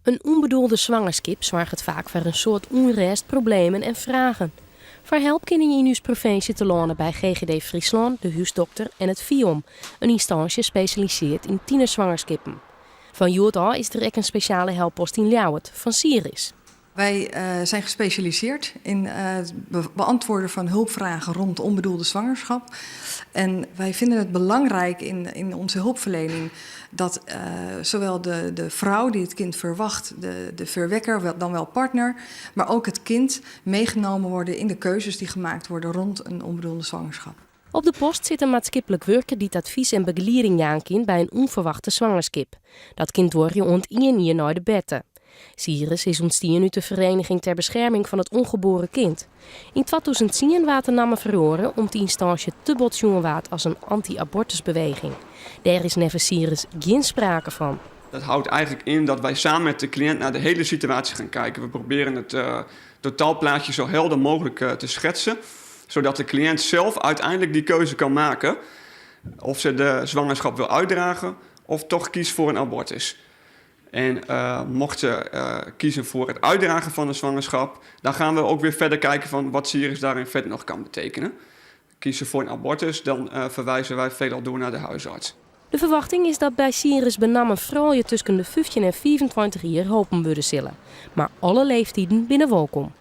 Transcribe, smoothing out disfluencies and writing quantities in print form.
In ûnbedoelde swangerskip soarget faak foar in soad ûnrêst, problemen en fragen. Foar help kinne je yn ús provinsje telâne by GGD Fryslân, de húsdokter en it FIOM, in ynstânsje spesjalisearre yn tienerswangerskippen. Fan hjoed ôf is der ek in spesjale helppost yn Ljouwert, fan Siris. Wij zijn gespecialiseerd in het beantwoorden van hulpvragen rond onbedoelde zwangerschap. En wij vinden het belangrijk in onze hulpverlening dat zowel de vrouw die het kind verwacht, de verwekker, dan wel partner, maar ook het kind meegenomen worden in de keuzes die gemaakt worden rond een onbedoelde zwangerschap. Op de post sit in maatskiplik wurker dy't advys en begelieding jaan kin by in ûnferwachte swangerskip. Dat kin duorje oant ien jier nei de berte. Siris is ûntstien út de Vereniging ter Bescherming van het Ongeboren Kind. Yn 2010 waard de namme feroare om't de ynstânsje te bot sjoen waard as in anty-abortusbeweging. Dêr is neffens Siris gjin sprake fan. Dat houdt eigenlijk in dat wij samen met de cliënt naar de hele situatie gaan kijken. We proberen het totaalplaatje zo helder mogelijk te schetsen, zodat de cliënt zelf uiteindelijk die keuze kan maken of ze de zwangerschap wil uitdragen of toch kiest voor een abortus. En mocht ze kiezen voor het uitdragen van de zwangerschap, dan gaan we ook weer verder kijken van wat Siris daarin verder nog kan betekenen. Kiezen voor een abortus, dan verwijzen wij veelal door naar de huisarts. De ferwachting is dat by Siris benammen froulju tusken de 15 en 25 jier holpen wurde sille. Mar alle leeftiden binne wolkom.